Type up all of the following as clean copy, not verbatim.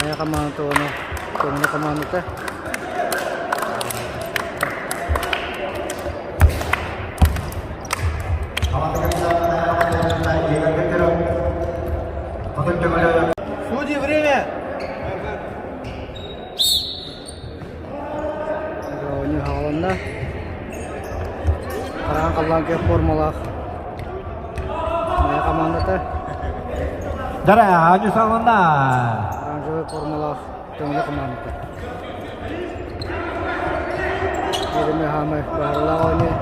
Майа хамаандата уонна Көҥүлэ хамаандата. Судьи, время! Оонньуу хааланна. Хараан халлаан киһи формалаах Майа хамаандата. Дара, оонньуу саҕаланна. Оранжевай формалаах Төҥүлү хамаандата. Бииримэ хаамай баһарылаах оонньуу.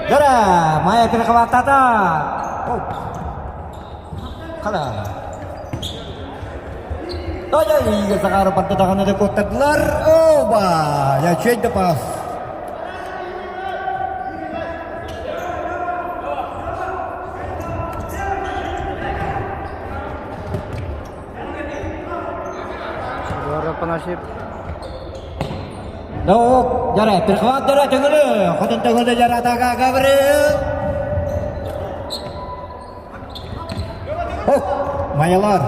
Дара, Майа перехватата. Хала. Ой, Захаров барда даҕаны да куоттардылар. Оба! Я чей да пас. Егор Афанасьев. Ну, жара, перехват жара, төҥүлү. Хотун төҥүлү жара атака Гаврил. Майалар.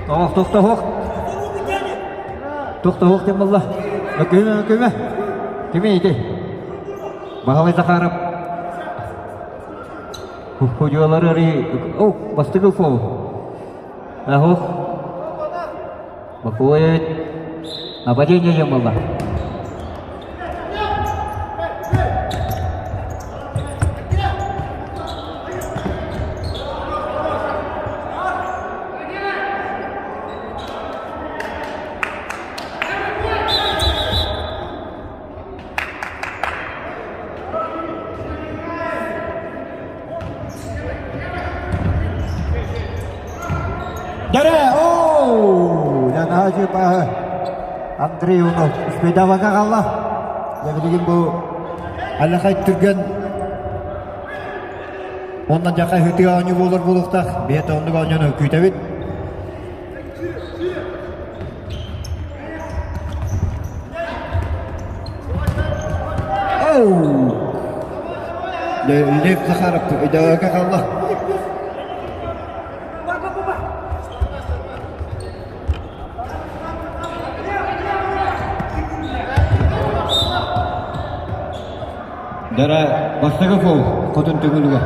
Ох, тохтоһуох. Тохтоһуох диэн буолла. Өкүмэ, өкүмэ. Кими ити? Баһылай Захаров. Худьуолары ри... О, бастыгы фол. Ахох. Бакует. Нападение диэн буолла. Дэрэ! Оо! Наһаа бааһы Андрей Унов успейдаабакка хаалла. Дьэ билигин бу Аллахай түргэн онно дьаха ыһытыы оонньуу буолар буолуохтаах. Бэйэтэ оннук оонньууну күүтэбит. Оу! Лев Захаров өйдөбөккө хаалла. Дара бастакы фол хотун төҥүлүгэ.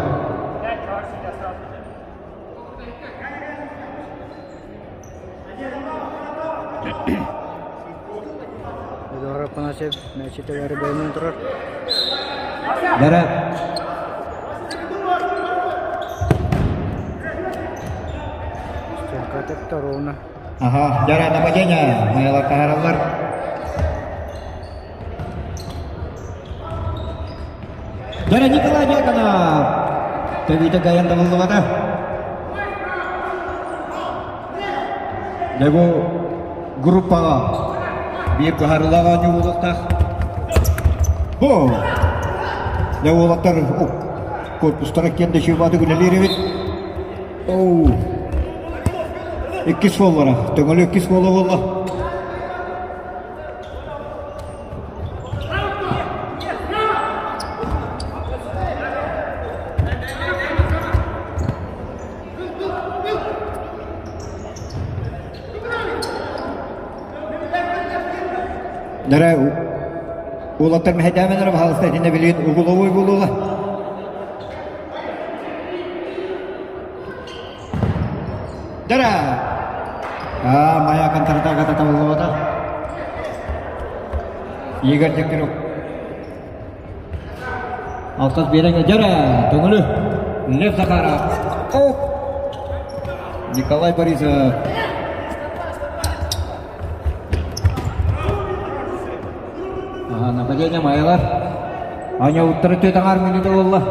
Эдуард Афанасьев мээчи тэбээри бэлэмнэнэн турар. Дара Стенка тэптэ ровно. Ага, дара нападение. Майалар таһаараллар. Дара Николай Дьяконов. Төбүтэ кайан табыллыбата. Дьэ бу группаҕа биир быһаарыылаах оонньуу буолуохтаах. Бу дьэ уолаттар корпустара киэн да үчүгэй үлэлиир эбит. Оу. Иккис буоллара. Төҥөлө иккис буола буолла. Нара уолаттар мэһэйдээмэннэр баһаалыста итиннэ билигин угуловой буолуоҕа. Дара! Аа, моя контратака табыллыбата. Игорь Дегтярев. Алтас биэрэҥҥэ дьара, төҥүлү. Лев Захаров. Оп! Николай Борисов. Ага, нападение Майалар. Аня уттары төт аңар минута болла.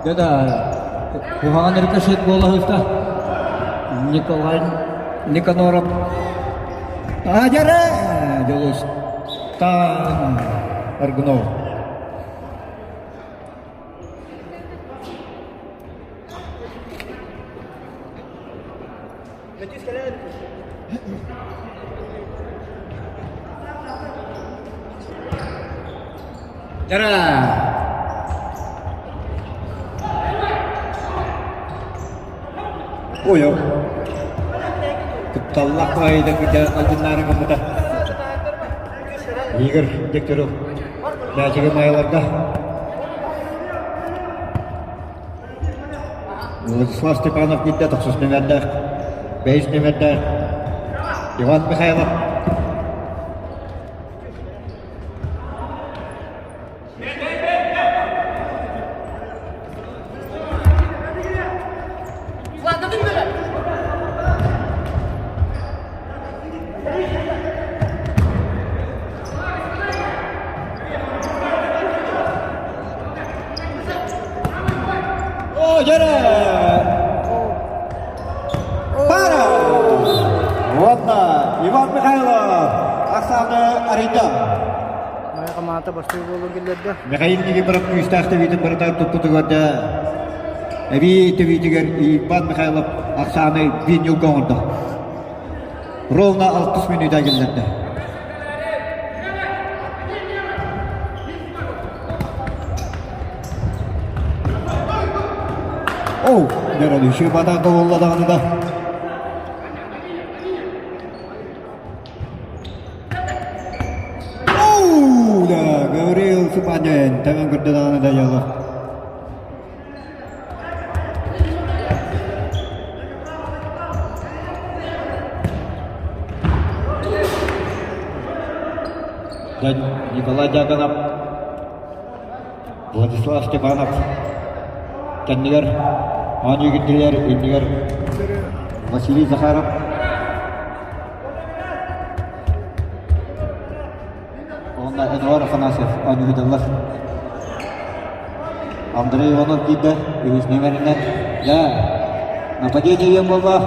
Да-да, куһаҕан рикошет буола сыста. Николай Никаноров. Ажара! Дьулустан Аргунов. Дара! Ой, кутталлах баайда кыдьа алдыннаары гыммыта. Игорь Дегтярев мээчиги майаларга Владислав Степанов киирдэ тохсус нүмердээх, бэһис нүмердээх Иван Михайлов. О, дьэрэ! Пара! Уонна Иван Михайлов ахсааны арыйда. Майа хамаата бастыыр буолуон киллэрдэ. Михаил Никифоров күүстээх тэбиитин барытар туппутугар да эбии тэбиитигэр Иван Михайлов ахсааны биир ньулга оҥордо. Ровно 60 мүнүүтэ киллэрдэ. Оу, дөрөдү шыбата буолла даҕаны да. Оу, да, Гаврил Супанин, тэҥэн көрдө даҕаны да дьоло. Николай Дьяконов, Владислав Степанов кэннигэр оонньуу киирдилэр, иннигэр Василий Захаров. Уонна Эдуард Афанасьев оонньуу Андрей Иванов киирдэ, үһүс нүөмэринэн. Дьэ, нападение диэн буолла.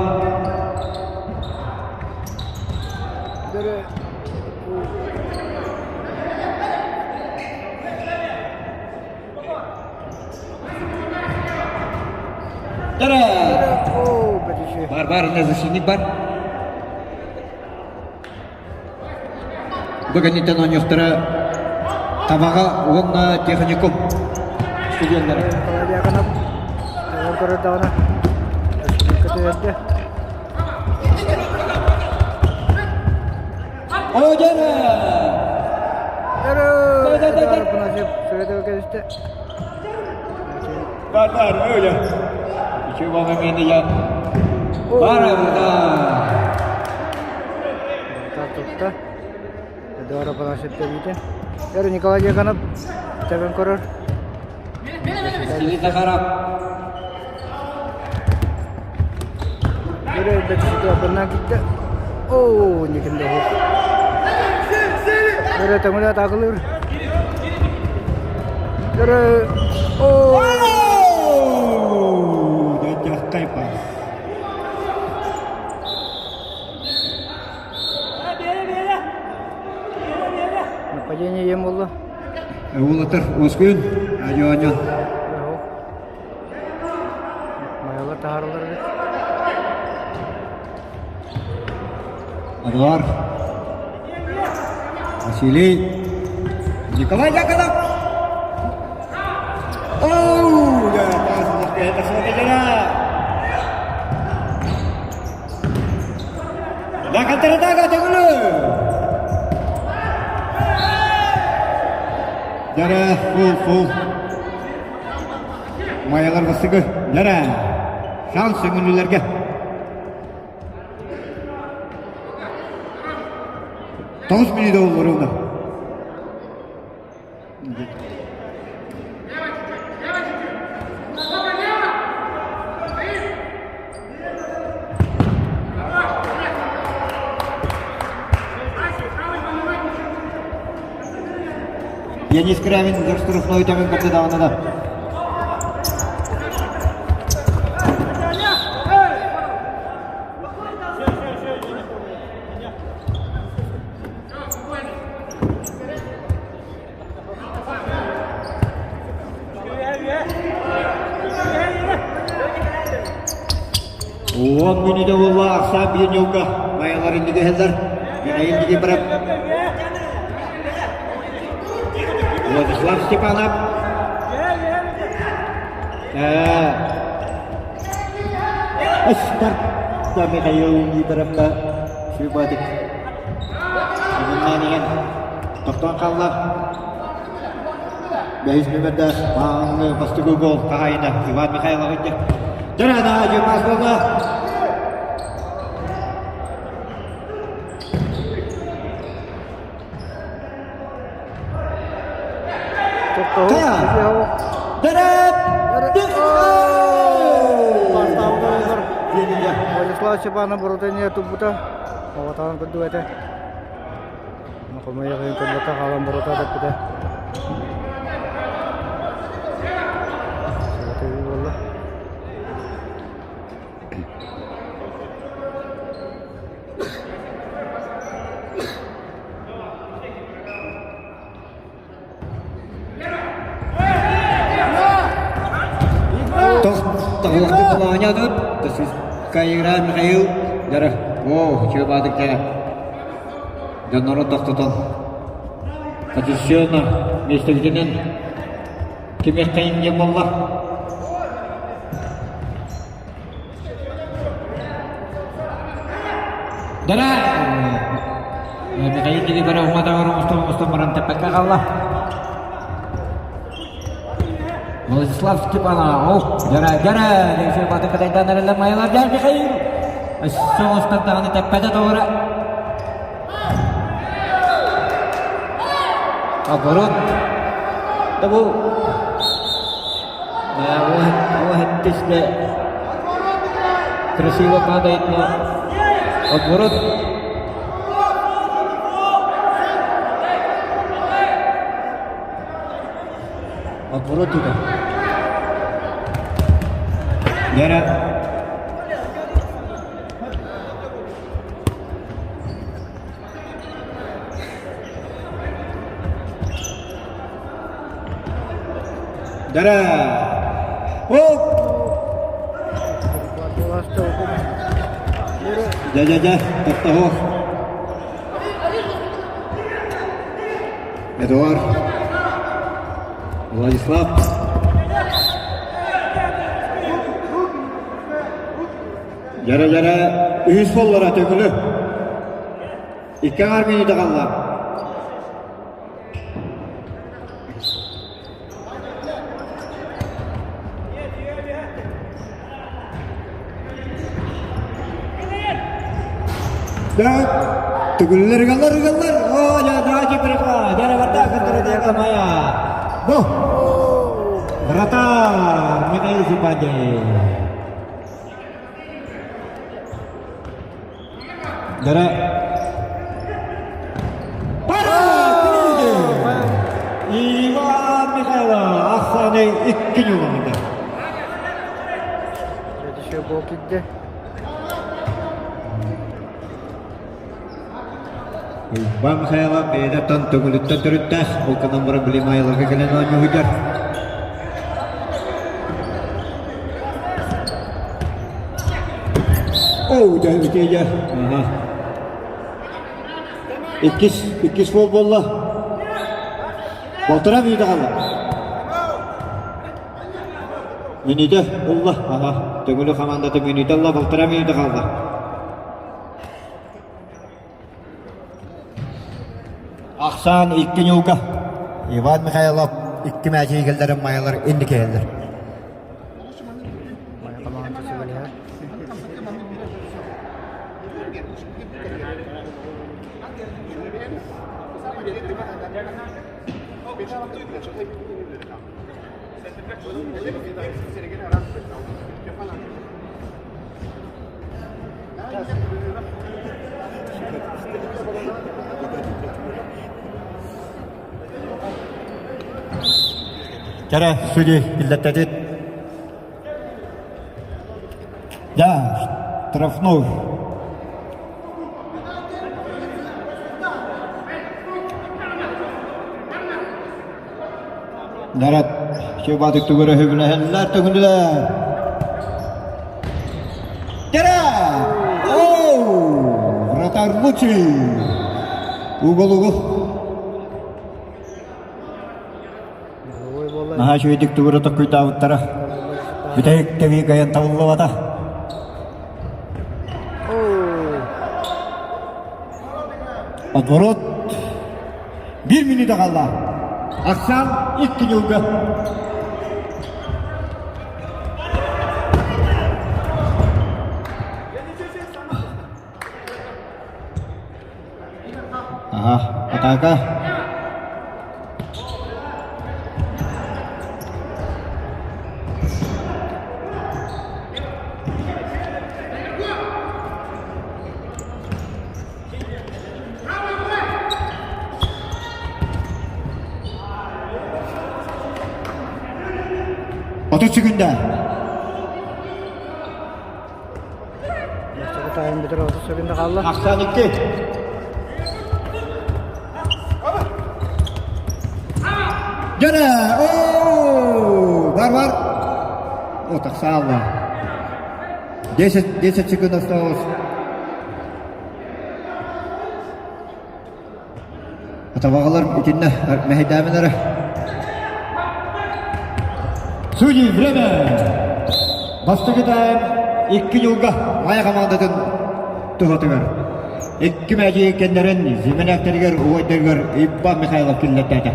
Бар бар, защитник бар. Бу кэнниттэн оонньуохтара Табаҕа уонна техникум студеннара. Дьааканап оҕон көрөрдөҕүнэ көтүөрдэ. Одера! Бар бар öyle. Үчүгэй момент я. Бар да. Тутта. Эдуард Афанасьев тэбиитэ. Эр Николай Дьяконов тэбэн көрөр. Василий Захаров. Бөрө бэксити аппаннаан киирдэ. Оо, никинде оһох. Бөрө төҥүлэ атаакылыыр. Бөрө оо. Дьахтай пас. Нападение ем болду. Уулатар Оскуйун, Адьо-адьо. Майалар таһаараллар эбит. Эдуард. Василий. Николай Дьяконов. Оу! Дакатаратага төгүлү! Дара, фул, фул. Майалар бастыгы. Дара, шанс өңүлүлэргэ. Тоҕус мүнүүтэ олоруна. Денис Скрябин штрафной төгүн көрдө даҕаны да. Уон мүнүүтэ буолла ахсаан биир ньуука майалар инники иһэллэр. Михаил Никифоров. Владислав Степанов. Старт Михаил Никифоровка Шибатик. Анан иһэн тохтоон хаалла. Бэһис нүмердээх мааны бастакы гол хаһаайына Иван Михайлов Дьарана Дьымас буолла. Владислав Степанов Боротыня туппута. Оҕотоон курдук этэ. Хомойуох иһин көрбөккө хаалан Борута тэппитэ. буолла. Тохтолохтук булаанньадыт, Кайра Михаил дара о чуобаатыкка дьоннорун тохтотон позиционно миэстэгитинэн кимиэххэйин диэн буолла. Дара Михаил Никифоров уҥа оҥостон оҥостон баран тэппэккэ хаалла. Владислав Степанов, дара дара Лексей Батыкатайдан эрэллэр майалар дьар Михаил. Өссө оҥостон даҕаны тэппэтэ тоҕура. Оборот. Да бу Уһаттисне красиво падает, но отворот. Отворот туда. Гера. Дара! Оп! Дьэ-дьэ-дьэ, топтоһуох. Эдуард. Владислав. Дьара-дьара үһүс буоллара төкүлү. Икки аҥаар мүнүүтэ хаалла. Так, төгүллэр ыгаллар ыгаллар. О, дьэ, дьэ, перекла. Дьэ, барда, контратака моя. Бу. Вратарь Михаил Зипади. Дара. Иван Михайлов ахсааны икки ньугунда. Следующий гол кидде. Иван Михайлов бэйэтэ төҥүлүттэн төрүттээх, ол гынан баран били Майларга кэлэн оонньууһуйдар. Оо, дьэ, үтүө Аха. Иккис, иккис гол буолла. Полтора минута хаалла. Мүнүүтэ ылла. Аха. Төҥүлү хамаандата мүнүүтэ ылла, полтора минута хаалла. Ахсаан икки ньууга. Иван Михайлов икки мээчиги кэллэрин майалар инники иһэллэр. Майа хамаанда сүбэлэһэр. Кэрэ судьи иллэттэтит. Да, штрафной. Нарат Шебатык түгөрө хүбүлэһэллэр төгүлүлэр. Кэрэ! Оу! Вратарь лучший! Угол, угол. Наһаа үчүгэйдик тугура токкуйдаабыттара. Бүтэһик тэбии кыайан табыллыбата. Отворот bir минута қалла. Ахсаан икки ньылга. Ага, атака. 30 секунда. Тайм бүтэр 30 секунда хаалла. Ахсаан 2. Дьэрэ! Оо! Бар бар! О, тахсаалла. 10, 10 секунд осталось. Атабаҕалар итиннэ мэһэйдээмин эрэ. Судьи, время! Бастакы тайм икки ньулга Майа хамаандатын туһатыгар. Икки мээчиги кэннэрин Зименяктарыгар уойдарыгар Иван Михайлов киллэртээтэ.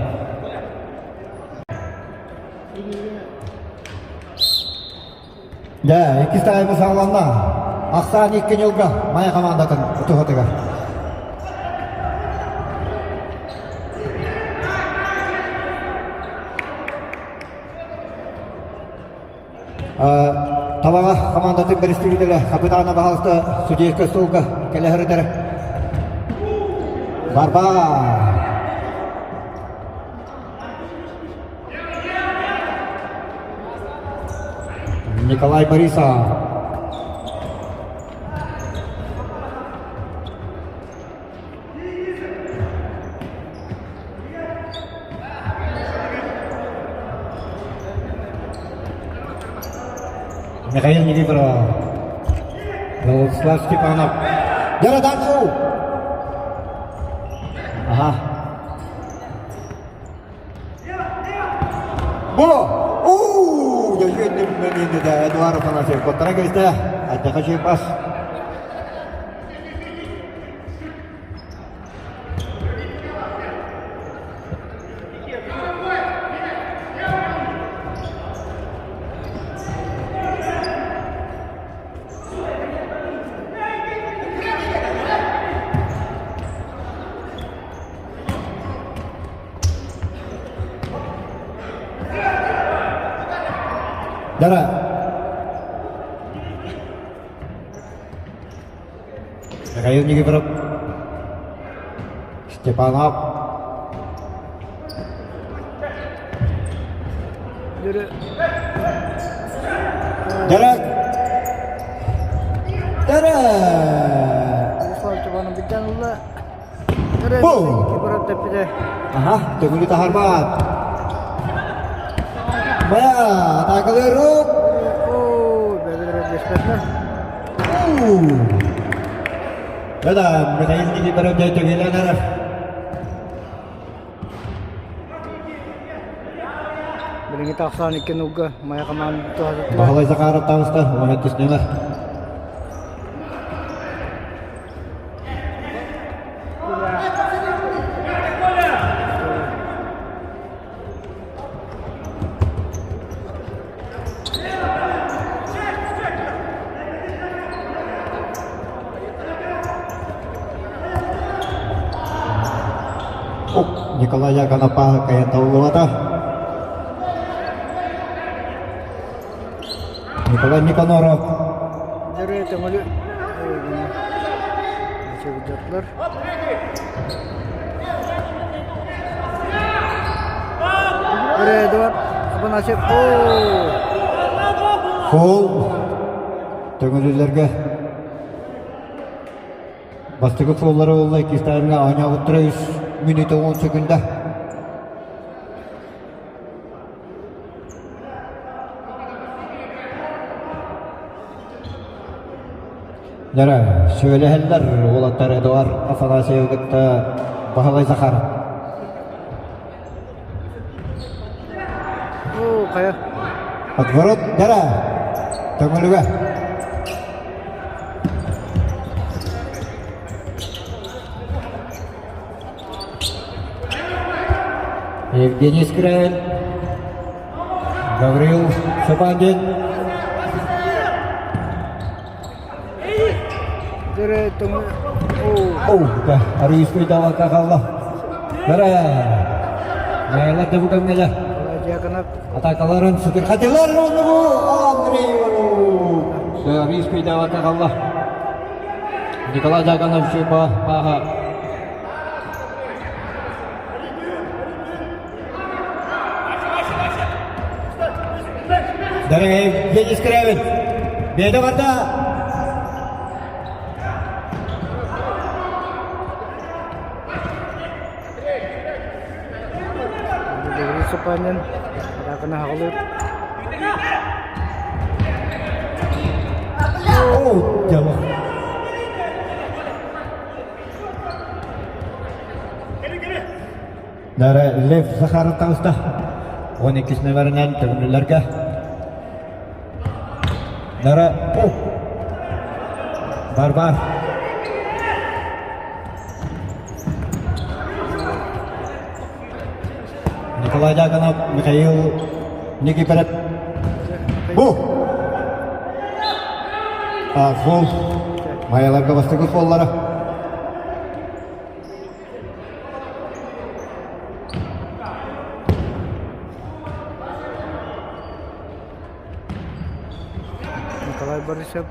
Дьэ, иккис тайма саҕаланна. Ахсаан икки ньылга Майа хамаандатын туһатыгар. Табаҕа хамаандатын бэрэстэбиитэлэ хапытаана баһаалыста судейскай столга кэлэ сырытар. Барба! Николай Борисов. Михаил Никифоров. Владислав Степанов. Дороданцу! Ага. Бу! Уу! Эдуард Афанасьев коттара кэлистэ. Аттаха пас. Дара. Михаил Никифоров. Степанов. Дерек. Дерек. Аха, төгүлү таһарбат. Бая, атаакалыырык. Да, Михаил Никифоров дьэ төгүлэн эрэр. Билиҥҥи тахсан икки нуга Майа хамаан туһатыттыга. Баһылай Захаров таҕыста, уонна түснүлэр. Николай Яконов кайын табыллыбата. Николай Никаноров. Фол төҥүлүлэргэ бастакы фоллары буолла иккис таймҥа оонньообуттара үс мүнүүтэ уон секунда. Дьара, сүбэлэһэллэр уолаттар Эдуард Афанасьевы кытта Баһылай Захаров. хайа. Отворот дара. Төҥүлүгэ. Евгений Скрябин, Гаврил Сапандин. Оо, арыйыспый даҕака хаалла. Бара. Майалар да бу кэмҥэ атакаларын сытырхатылар оннугу Андрей Иванов. Арыйыспый даҕака хаалла. Николай Дьяконов пааха. Дорогой Евгений Скрябин, беда барда. Супанин, Ракана хаҕылыыр. О, дьалах. Дара Лев Захаров таҕыста. 12 номерынан төгүллэргэ. Дара о Бар-бар. Николай Дьяконов, Михаил Никифоров. Бу! А, фол. Майаларга бастакы фоллара. Николай Борисов.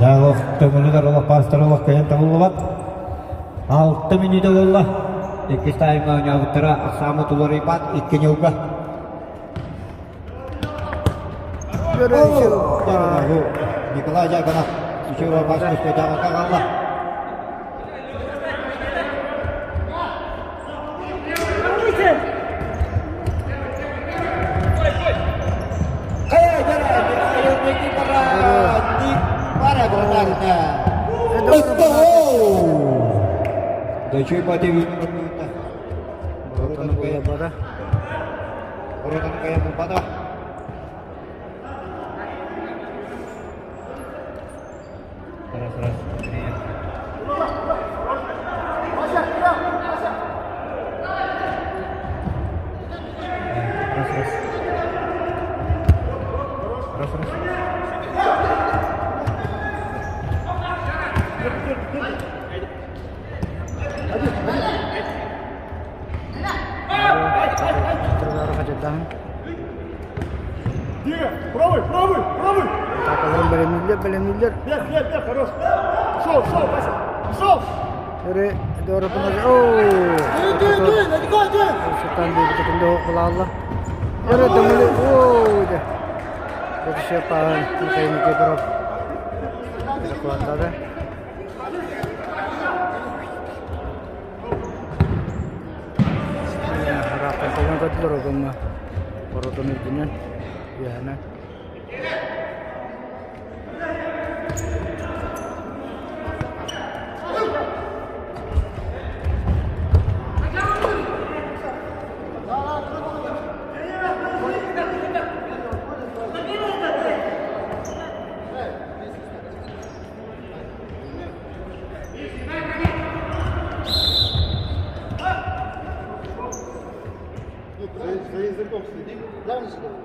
Дьаалов төҥүлүгэр олох паастар олох кыайан табыллыбат. Алта мүнүүтэ буолла. Иккис таймҥа оонньообуттара ахсааммыт уларыйбат икки ньылга. Николай Дьяконов үчүгэй пас көспөтөҕө хаалла. Раз, раз. Раз, раз. Правый, правый, правый! Атакаларын бэлэмнииллэр, бэлэмнииллэр. Вверх, вверх, вверх, хорош! Шел, шел, Вася! Шел! Өрө Оо! Сутан диэбитин кылаалла. Өрө дөҥүлү оо дэ. Бөтүшө паан Михаил Никифоров кылаттады. Ыраахтан кэлэн көрдүлэр огонна оротун үрдүнэн үөһэнэн.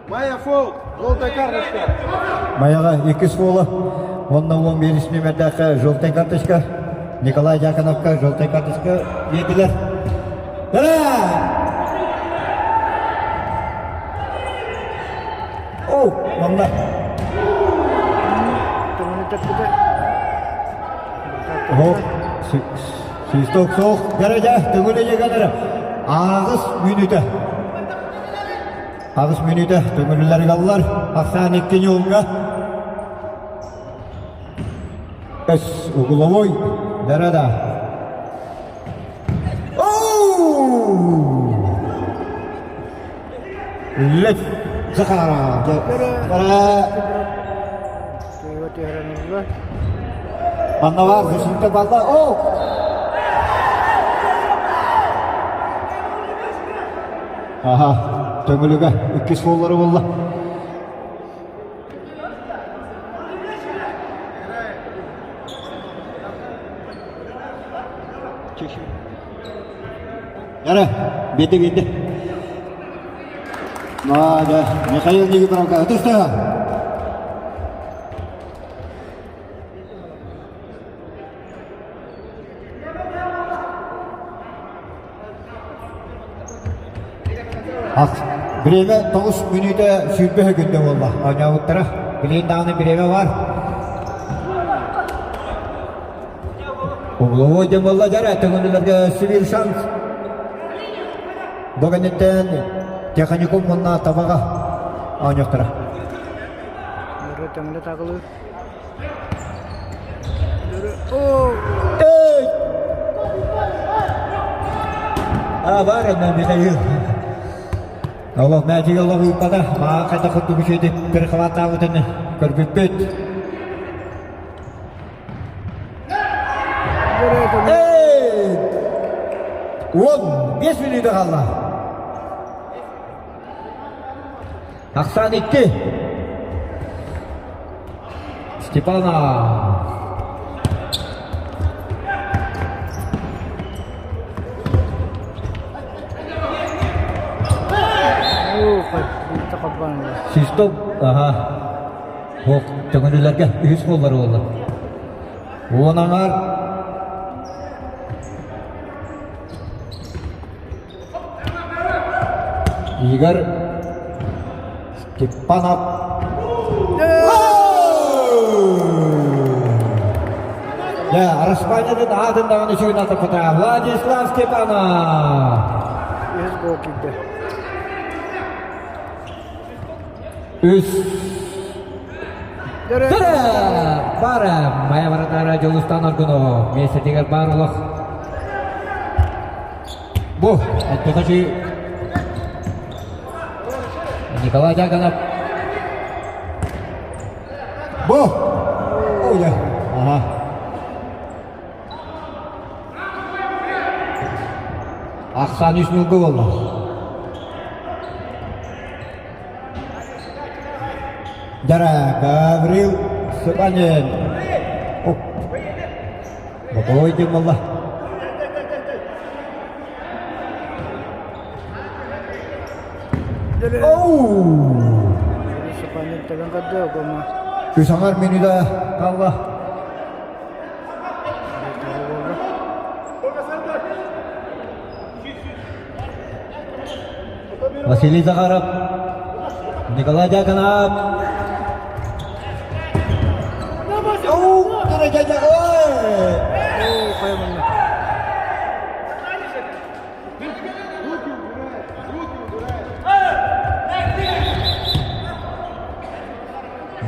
Майя фол, желтая карточка. Майаҕа иккис фола, уонна уон биирис нүөмэрдээххэ желтая карточка, Николай Дьяконовка желтая карточка биэрдилэр. О, манна. Оһох, свисток суох, дәрәжә, төҥүлэ галера. Ааҕыс мүнүүтэ. Аҕыс мүнүүтэ төҥүлүлэр галлар. Ахсаан икки ньуунга. Өс угловой да. Оу! Лев Захаров. Манна бар, защита балла. О! Аха, төҥүлүгэ иккис фоллары булла. Эрэ, биэрдэ биэрдэ. Надя, Михаил Никифоровка, ытыстыга. Бириэмэ 9 мүнүүтэ 20 секүндэ буолла. Оонньообуттара. Билигин даҕаны бириэмэ бар. Угловой диэн буолла дьэрэ төҥүлүлэргэ сибиир шанс. Бу кэнниттэн техникум уонна табаҕа оонньуохтара. Төҥүлү тагылыы. А, бар онно Михаил. Олох мээчиги олох ыыппата. Маа хайдах курдук үчүгэйдик перехваттаабытын көрбүппүт. Эй! 15 мүнүүтэ хаалла. Ахсаан икки. Степанов. Систоп, ага. Ох, төҥүлүлэргэ үһүс буоллар буолла. Уон аҥаар. Игорь Степанов. Дьэ, араспаанньатын аатын даҕаны сүгүн атаппата Владислав Степанов. Үһүс гол киирдэ. Үс. Бара, Майа Вратара Дьулустан Аргунов. Миэстэтигэр баар олох. Бу, оттоҕочу Николай Дьяконов. Бу! Ой, ага. Ахсаан үс ньулга буолла. Дара Гаврил Сыбанин. Боковой диэн буолла. Оу! Сыпанин таган кадды огома. Үс аҥар минута хаалла. Василий Захаров, Николай Дьяконов. Оу,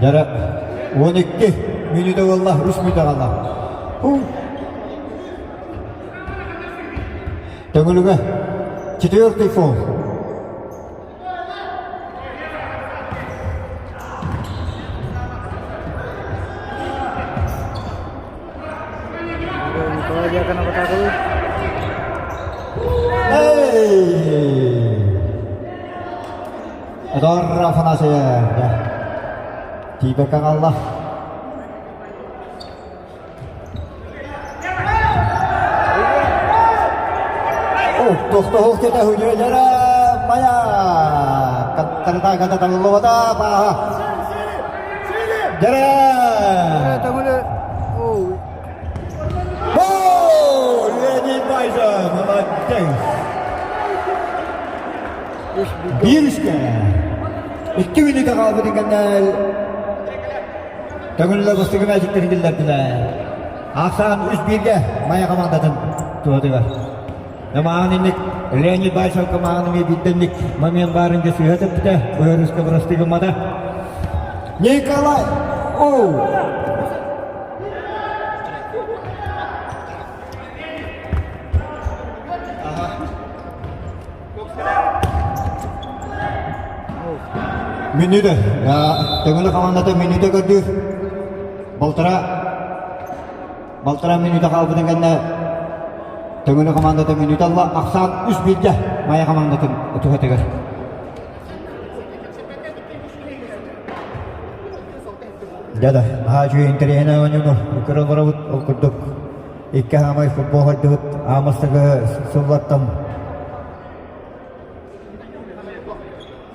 Дьара 12 мүнүүтэ буолла, үс мүнүүтэ хаалла. Төҥүлүгэ четвертый фол. Николай Дьяконов атаакалыыр. Эй! Эдуард Афанасьев. Тиийбэккэ хаалла. Тохтоһуох кэтэ хүнүөлэрэ мая каттарда ката табыллыбата пааһа Дэрэ Төҥүлү Леонид Байза молодец Биир үскэ икки мүнүүтэ хаалбытын кэннэ Төҥүлүлэр бастакы мээчиктэрин киллэрдилэр. Ахсаан үс бииргэ Майа хамаандатын туһатыгар. Маҕан инник Леонид Байсовка маҕан эмиэ биирдэнник момент баарын дьэ сыыһа тэппитэ, быһырыска бырастыы гыммата. Николай! Оу! Мүнүүтэ. Төҥүлү хамаандата мүнүүтэ көрдүүр. Балтара балтара мүнүүтэ хаалбытын кэннэ Төҥүлү хамаандата мүнүүтэ ылла. Ахсаан үс бииргэ Майа хамаандатын туһатыгар. Дьэ да, наһаа үчүгэй интэриэһинэй оонньууну көрөн олоробут. Ол курдук икки хаамай футбол хайдыбыт аамастыгы сыллартан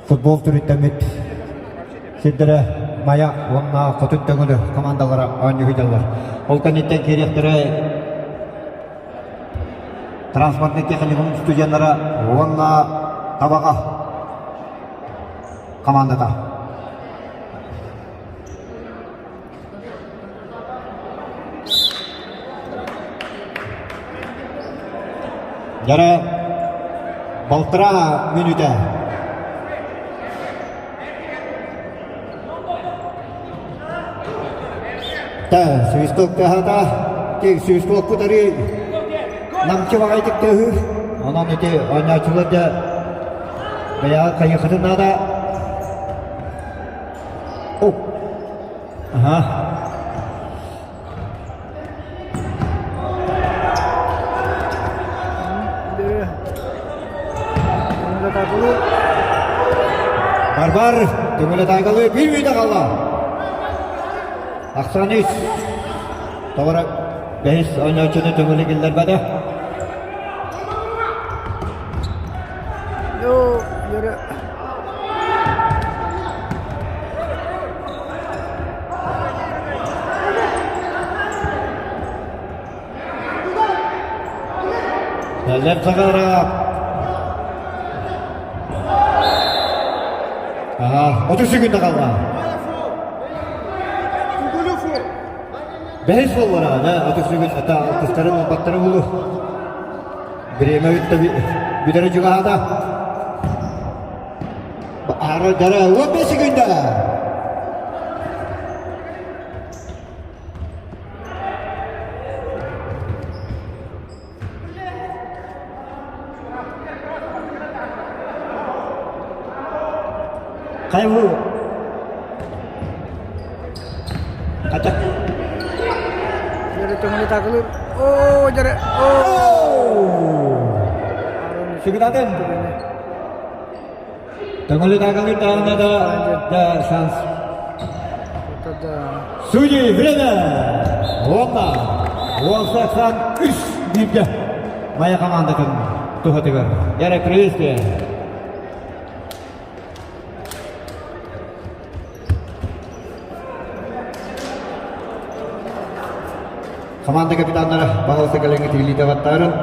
футбол төрүттэммит сирдэрэ Майа уонна Хотун Төҥүлү командалара оонньуу сылдьаллар. Ол кэнниттэн киириэхтэрэ транспортнай техникум студеннара уонна Табаҕа командата. Дьара балтараа мүнүүтэ. Та свисток тыаһата, свисток кутары намчы баҕайытык тыаһыыр. Онон ити оонньооччулар да бэйэҕэ хайыаххытын наада. О, Ага. Барбар, Төҥүлэ Тайгалы bir мүнүүтэ хаалла. Ахсан үс. Тоҕо бэһис оонньооччуну Төҥүлэ киллэрбэтэ. Лев Захаров. Ага, 30 секунда қалған. Бэһис буоллара, да, 30 секунд, ата алтыстарын ылбаттара булу. Бириэмэ бүттэ бүтэрэ чугаһаата. Ары дара 15 секунда. Хайву. Ата. Дьэрэ төҥүлү такылыр. Оо, дьэрэ. Оо! Сигнатын. Төҥүлү такылыр таһына да да шанс. Судьи, время! Уонна 1083 бииргэ Майа командатын туһатыгар. Яра приветствие. Команда капитаннара баһылыта кэлэҥҥэ тигилиитэ баттаарын.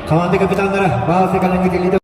Команда капитаннара баһылыта кэлэҥҥэ тигилиитэ.